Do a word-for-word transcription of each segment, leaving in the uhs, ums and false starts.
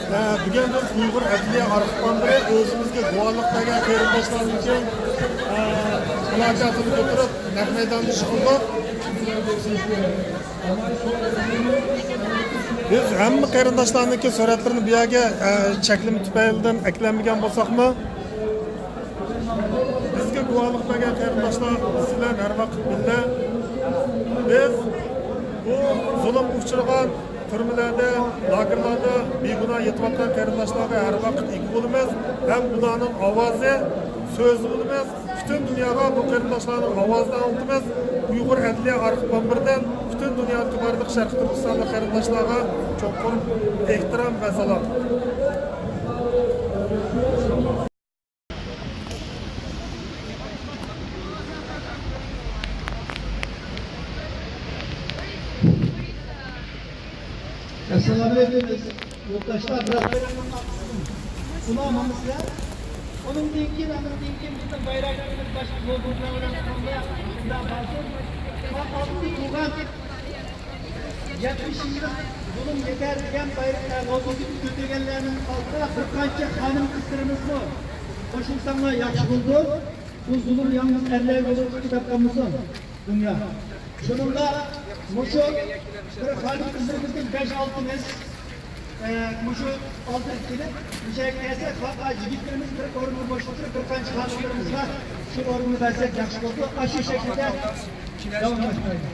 ئە، بۈگۈن بىز ئۇيغۇر ئەدلىيە ئارخىپلىرى ئۆزىمىزگە گۇۋاھلىق بەرگەن قېرىنداشلارنىڭكى، ئە، مۇناجاتىنى كۆتۈرۈپ، نەق مەيداندا يىغىلدۇق. بىز ھەممە قېرىنداشلارنىڭكى سۈرەتلىرىنى بۇ يەرگە، ئە، چەكلىمە تۈپەيلىدىن ئەكىلەلمىگەن بولساقمۇ، بىزگە گۇۋاھلىق بەرگەن قېرىنداشلار، بىز بىلەن ھەر ۋاقىت بىللە. بىز بۇ زۇلۇمغا ئۇچرىغان، تۈرمىلەردە، لاگېرلاردا بىگۇناھ يېتىۋاتقان قېرىنداشلارغا ھەر ۋاقىت ئىگە بولىمىز ھەم ئۇلارنىڭ ئاۋازى، سۆزى بولىمىز. پۈتۈن دۇنياغا بۇ قېرىنداشلارنىڭ ئاۋازىنى ئاڭلىتىمىز. ئۇيغۇر ئەدلىيە ئارخىپ مۇنبىرىدىن پۈتۈن دۇنيادىكى بارلىق شەرقىي تۈركىستانلىق قېرىنداشلارغا چوڭقۇر ئېھتىرام ۋە سالام. ئەسسالامۇئەلەيكۇم، يۇرتداشلار. بىراز ئۇلار ماڭسىلەر. ئۇنىڭدىن كېيىن، ئاندىن كېيىن بىزنىڭ بايراقلىرىمىز باشقا لوگولار بىلەن قولدا شۇنداق بارسۇن. مانا ئالدىدا تۇرغان يەتمىش يىللىق زۇلۇم يېتەر دېگەن بايرىقى، لوگوسىنى كۆتۈرگەنلەرنىڭ ئالدىدا بىر قانچە خانىم قىزلىرىمىزمۇ قوشۇلساڭلار ياخشى بولىدۇ. بۇ زۇلۇم يالغۇز ئەرلەرگە بولۇپ كېتىپ قالمىسۇن دۇنيا. شۇنىڭغا مۇشۇ بىر خانىم قىزلىرىمىزدىن بەش-ئالتىمىز، ئە، مۇشۇ ئالدىغا كېلىپ، مۇشۇ يەرگە كەلسە، يىگىتلىرىمىز بىر ئورۇننى بوشىتىپ، بىر قانچە خانىملىرىمىزغا شۇ ئورۇننى بەرسەك ياخشى بولىدۇ. ئاشۇ شەكىلدە داۋاملاشتۇرايلى.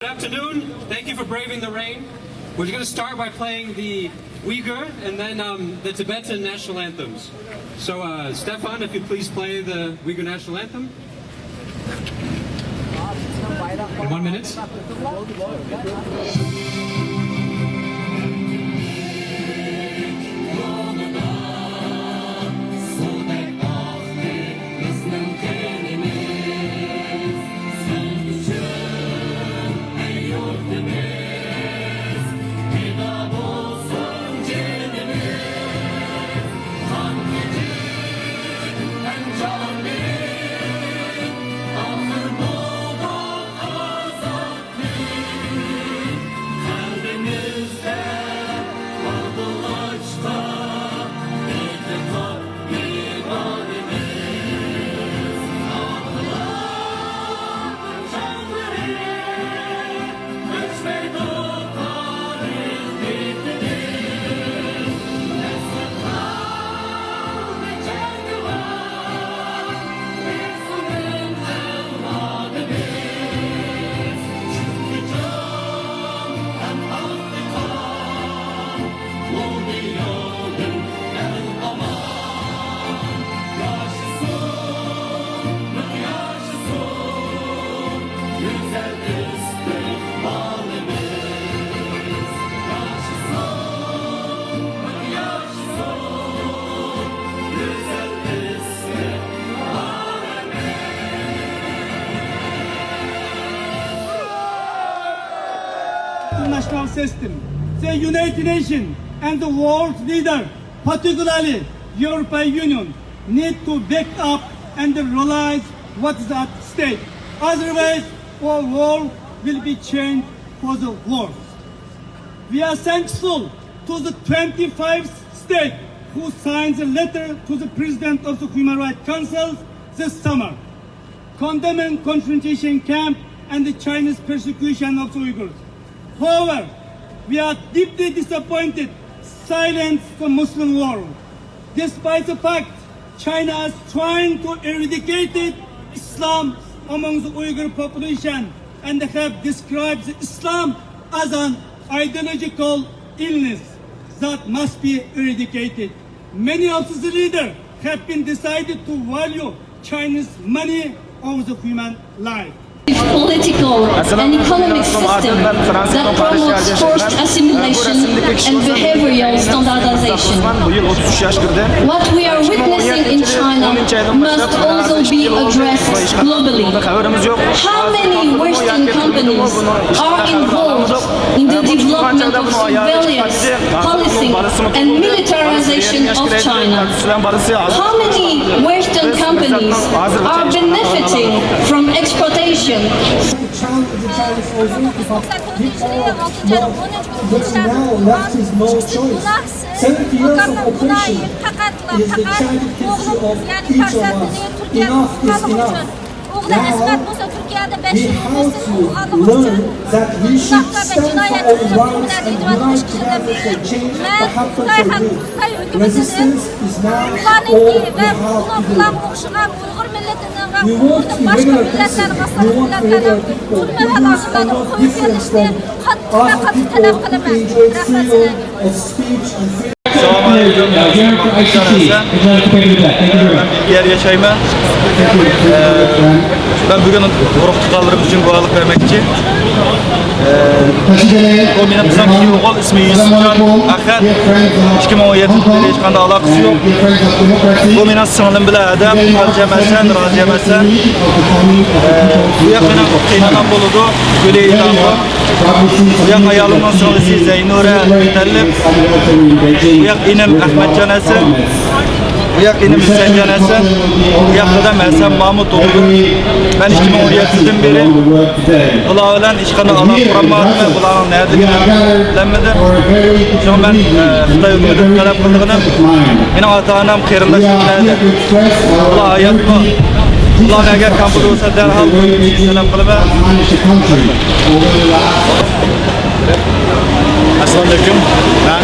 Good afternoon. Thank you for braving the rain. We're going to start by playing the Uyghur and then, um, the Tibetan national anthems. So, uh, Stefan, if you please play the Uyghur national anthem. In one minute. International system, the United Nations and the world leader, particularly European Union, need to wake up and realize what is at stake. Otherwise, our world will be changed for the worse. We are thankful to the twenty-five states who signed the letter to the President of the Human Rights Council this summer, condemning concentration camp and the Chinese persecution of the Uyghurs. However, we are deeply disappointed silence the Muslim world, despite the fact China is trying to eradicate Islam among the Uyghur population and have described Islam as an ideological illness that must be eradicated. Many of the leaders have been decided to value Chinese money over the human life. Political and economic system that promotes forced assimilation and behavioral standardization. What we are witnessing in China must also be addressed globally. How many Western companies are involved in the development of surveillance, policing, and militarization of China? How many Western companies are benefiting from exploitation? Seventy years of oppression is the child history of each of us. Enough is enough. ئوغلى ئەسقەت بولسا تۈركىيەدە بەش يىل ئۆتمەستىن ئوغۇل ئالغۇچە ئۇنداقتا بىر جىنايەت سۆزى بىلەن ئىجرا قىلىش ئىشلىرىنى مەن خىتاي خەلق، خىتاي ھۆكۈمىتىدىن، ئۇلارنىڭكى ۋە بۇنىڭ، بۇلارغا ئوخشىغان ئۇيغۇر مىللىتىنىڭ ۋە ئۇنىڭدىن باشقا مىللەتلەرنىڭ، ئاساسىي مىللەتلەرنىڭ تۈرمە ۋە لاگېرلارغا قويۇپ بېرىلىشىنى قاتتىق، قاتتىق تەلەپ قىلىمەن. رەھمەت سىلەرگە. ئەسسالامۇئەلەيكۇم. مەن بېلگىيەدە ياشايمەن. مەن بۈگۈن ئۇرۇق تۇغقانلىرىم ئۈچۈن گۇۋاھلىق بەرمەكچى. بۇ مېنىڭ قىزىم كىچىك ئوغۇل، ئىسمى يۈسۈپجان ئەخەت. ئىككى مىڭ ئون يەتتىنچى يىلى ھېچقانداق ئالاقىسى يوق. بۇ مېنىڭ سىڭلىم بىلەن ھەدەم، پالچەم ھەسەن، رازىيەم ھەسەن. بۇ ياق مېنىڭ قېيىنئانام بولىدۇ، گۈلى ئىلھام. بۇ ياق ئايالىمنىڭ سىڭلىسى زەينۇرە مۇتەللىپ. بۇ ياق ئىنىم ئەخمەتجان ھەسەن. بۇ ياق ئىنىم ھۈسەنجان ھەسەن. بۇ ياق دادام ھەسەن مامۇت ئوغلى. مەن ئىككى مىڭ ئون يەتتىدىن بېرى بۇلار بىلەن ھېچقانداق ئالاقە قۇرالمىدىم ۋە بۇلارنىڭ نەدىكىنى بىلەلمىدىم. شۇڭا مەن، ئە، خىتاي ھۆكۈمىتىدىن تەلەپ قىلىدىغىنىم، مېنىڭ ئاتا-ئانام، قېرىنداشلىرىم نەدە؟ ئۇلار ھاياتمۇ؟ ئۇلارنى ئەگەر كامپۇدا بولسا، دەرھال قويۇپ بېرىشنى تەلەپ قىلىمەن. ئەسسالامۇئەلەيكۇم. مەن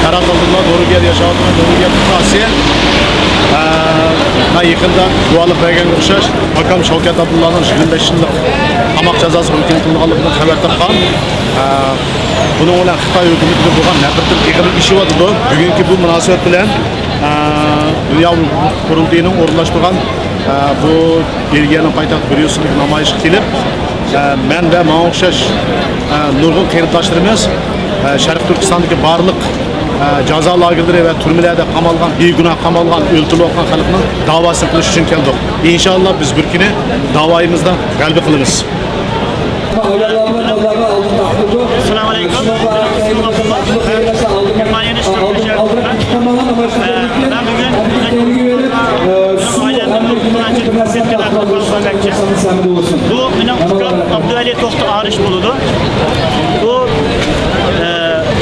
قەرەت ئابدۇللا، نورۋېگىيەدە ياشاۋاتىمەن، نورۋېگىيە پۇقراسى. ئە، مەن يېقىندا گۇۋاھلىق بەرگەنگە ئوخشاش، ئاكام شاۋكەت ئابدۇللانىڭ يىگىرمە بەش يىللىق قاماق جازاسىغا ھۆكۈم قىلىنغانلىقىدىن خەۋەر تاپقان. ئە، بۇنىڭ بىلەن خىتاي ھۆكۈمىتىگە بولغان نەپرىتىم ئېغىر ئېشىۋاتىدۇ. بۈگۈنكى بۇ مۇناسىۋەت بىلەن، ئە، دۇنيا ئۇيغۇر قۇرۇلتىيىنىڭ ئورۇنلاشتۇرغان، ئە، بۇ بېلگىيەنىڭ پايتەختى بريۇسسېلدىكى نامايىشقا كېلىپ، ئە، مەن ۋە ماڭا ئوخشاش، ئە، نۇرغۇن قېرىنداشلىرىمىز، ئە، شەرقىي تۈركىستاندىكى بارلىق، ئە، جازا لاگېرلىرى ۋە تۈرمىلەردە قامالغان، بىگۇناھ قامالغان، ئۆلتۈرۈلۈۋاتقان خەلقنىڭ داۋاسىنى قىلىش ئۈچۈن كەلدۇق. ئىنشاللا بىز بىر كۈنى داۋايىمىزدا غەلىبە قىلىمىز. ئەسسالامۇئەلەيكۇم. گېرمانىيەدە ئىشلەپ ياشاۋاتىمەن. مەن بۈگۈن ئائىلەمنى بۇ مۇناسىۋەتلىك بىر گەپلەرنى توختىتىپ ئۆتمەكچى. بۇ مېنىڭ ئۇكام ئابدۇۋەلى توختى ئارىش بولىدۇ. ئۇ، ئە،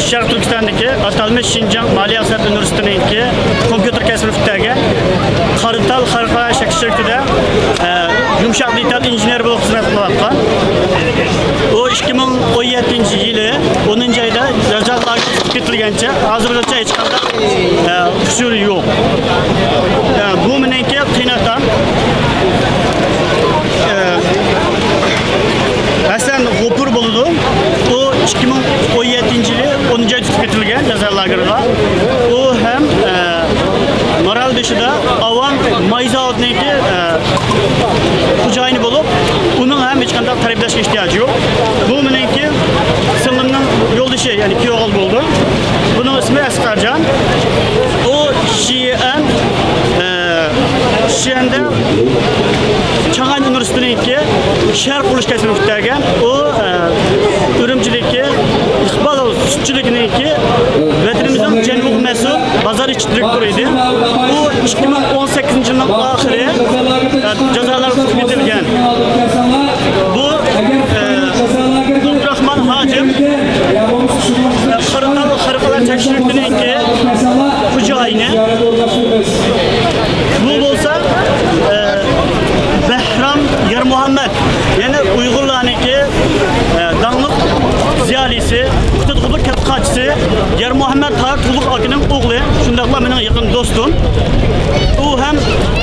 شەرقىي تۈركىستاندىكى ئاتالمىش شىنجاڭ مالىيە ھاسابات ئۇنىۋېرسىتېتىنىڭكى كومپيۇتېر كەسپىنى پۈتتۈرگەن. قارىتال خەلقئارا شەركىتىدە، ئە، يۇمشاق دېتال ئىنژېنېرى بولۇپ خىزمەت قىلىۋاتقان. ئۇ ئىككى مىڭ ئون يەتتىنچى يىلى ئونىنچى ئايدا جازا لاگېرىغا تۇتۇپ كېتىلگەنچە ھازىرغىچە ھېچقانداق، ئە، ئۇچۇرى يوق. ئە، بۇ مېنىڭكى قېيىنئاتام، ئە، ھەسەن غوپۇر بولىدۇ. ئۇ ئىككى مىڭ ئون يەتتىنچى يىلى ئونىنچى ئايدا تۇتۇپ كېتىلگەن جازا لاگېرىغا. ئۇ ھەم، ئە، مارالبېشىدا ئاۋام ماي زاۋۇتىنىڭكى، ئە، خوجايىنى بولۇپ، ئۇنىڭ ھەم ھېچقانداق تەربىيەلەشكە ئېھتىياجى يوق. بۇ مېنىڭكى سىڭلىمنىڭ يولدىشى، يەنى كۈيئوغۇل بولىدۇ. بۇنىڭ ئىسمى ئەسقەرجان. ئۇ شىئەن، ئە، شىئەندە چاڭئەن ئۇنىۋېرسىتېتىنىڭكى شەرق قۇرۇلۇش كەسپىنى پۈتتۈرگەن. ئۇ، ئە، ئۈرۈمچىدىكى ئىقبال سۈتچىلىكىنىڭكى ۋەتىنىمىزنىڭ جەنۇبىغا مەنسۇپ بازار ئىچى دىرېكتورى ئىدى. ئۇ ئىككى مىڭ ئون سەككىزىنچى يىلنىڭ ئاخىرى، ئە، جازا لاگېرىغا تۇتۇپ كېتىلگەن. بۇ، ئە، ئابدۇراخمان ھاجىم، ئە، قاراتال خەلقئارا چەكلىك شىركىتىنىڭكى خوجايىنى. بۇ بولسا، ئە، بەھرام يارمۇھەممەت، يەنى ئۇيغۇرلارنىڭكى، ئە، داڭلىق زىيالىيسى، قۇتادغۇ بىر كاتتىقارچىسى يارمۇھەممەت تاھىر تۇغلۇق ئاكىنىڭ ئوغلى، شۇنداقلا مېنىڭ يېقىن دوستۇم. ئۇ ھەم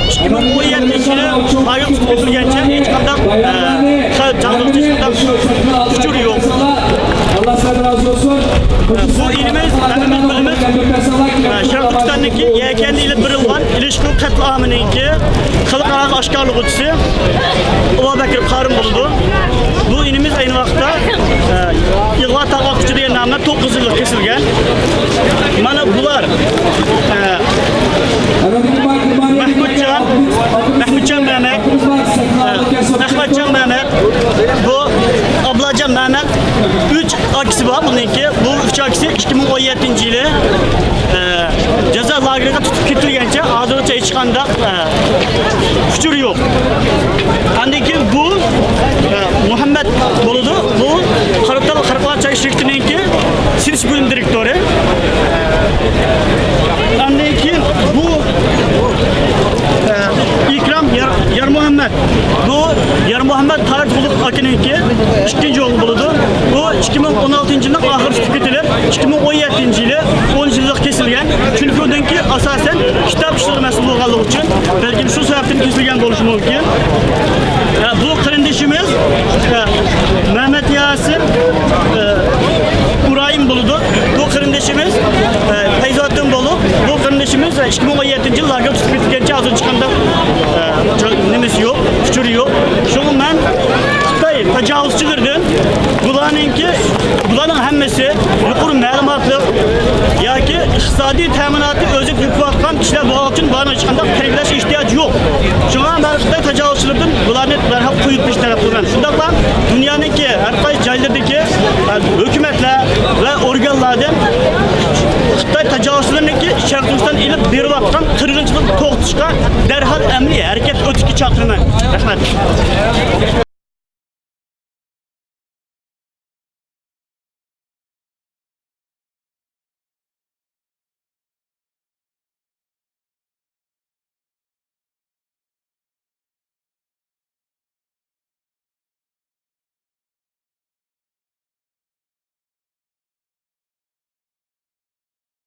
ئىككى مىڭ ئون يەتتىنچى يىلى ئايرىق تۇتۇپ كېتىلگەنچە ھېچقانداق، ئە، خەلق جازاسى ھېچقانداق ئۇچۇر يوق. بۇ ئىنىمىز، ھەممىمىز بىلىمىز، ئە، شەرقىي تۈركىستاندىن يەكەندە ئېلىپ بېرىلغان ئېلىشقۇ قەتلىئامىنىڭكى خەلقئارا ئاشكارىلىغۇچىسى ئابۇبەكىر قارىم بولىدۇ. بۇ ئىنىمىز ئەينى ۋاقىتتا، ئە، ئىغۋا تارقاتقۇچى دېگەن نامدا توققۇز يىللىق كېسىلگەن. مانا بۇلار، ئە، مەھمۇتجان، مەھمۇتجان مەمەت، ئە، ئەخمەتجان مەمەت، بۇ ئابلاجان مەمەت، ئۈچ ئاكىسى بار بۇنىڭكى. بۇ ئۈچ ئاكىسى ئىككى مىڭ ئون يەتتىنچى يىلى، ئە، جازا لاگېرىغا تۇتۇپ كېتىلگەنچە ھازىرغىچە ھېچقانداق، ئە، ئۇچۇر يوق. ئاندىن كېيىن بۇ، ئە، مۇھەممەد بولىدۇ. بۇ قاراتال خەلقئارا چاي شىركىتىنىڭكى سېتىش بۆلۈم دىرېكتورى. ئاندىن كېيىن بۇ، ئە، ئىكرام يار-، يارمۇھەممەت. بۇ يارمۇھەممەت تاھىر تۇغلۇق ئاكىنىڭكى ئىككىنچى ئوغلى بولىدۇ. بۇ ئىككى مىڭ ئون ئالتىنچى يىلنىڭ ئاخىرى تۇتۇپ كېتىلىپ، ئىككى مىڭ ئون يەتتىنچى يىلى ئون يىللىق كېسىلگەن. چۈنكى ئۇنىڭكى ئاساسەن كىتاب ئىشلىرىغا مەسئۇل بولغانلىقى ئۈچۈن، بەلكىم شۇ سەۋەبتىن كېسىلگەن بولۇشى مۇمكىن. ئە، بۇ قېرىندىشىمىز، ئە، مەمەت ياسىن، ئە، ئۇرايىم بولىدۇ. بۇ قېرىندىشىمىز، ئە، پەيزاتتىن بولۇپ، بۇ قېرىندىشىمىز، ئە، ئىككى مىڭ ئون يەتتىنچى يىل لاگېر تۇتۇپ كەتكەنچە ھازىر ھېچقانداق، ئە، نېمىسى يوق، ئۇچۇرى يوق. شۇڭا مەن خىتاي تاجاۋۇزچىلىرىدىن بۇلارنىڭكى، بۇلارنىڭ ھەممىسى يۇقىرى مەلۇماتلىق ياكى ئىقتىسادىي تەمىناتى ئۆزى تېپىۋاتقان كىشىلەر بولغانلىقى ئۈچۈن بۇلارنىڭ ھېچقانداق تەربىيەلەش ئېھتىياجى يوق. شۇڭا مەن خىتاي تاجاۋۇزچىلىرىدىن بۇلارنى دەرھال قويۇپ بېرىش تەلەپ قىلىمەن. شۇنداقلا دۇنيانىڭكى ھەر قايسى جايلىرىدىكى، ئە، ھۆكۈمەتلەر ۋە ئورگانلاردىن خىتاي تاجاۋۇزچىلىرىنىڭكى شەرقىي تۈركىستان ئېلىپ بېرىۋاتقان قىرغىنچىلىقنى توختىتىشقا دەرھال ئەمەلىي ھەرىكەت ئۆتۈشكە چاقىرىمەن. رەھمەت.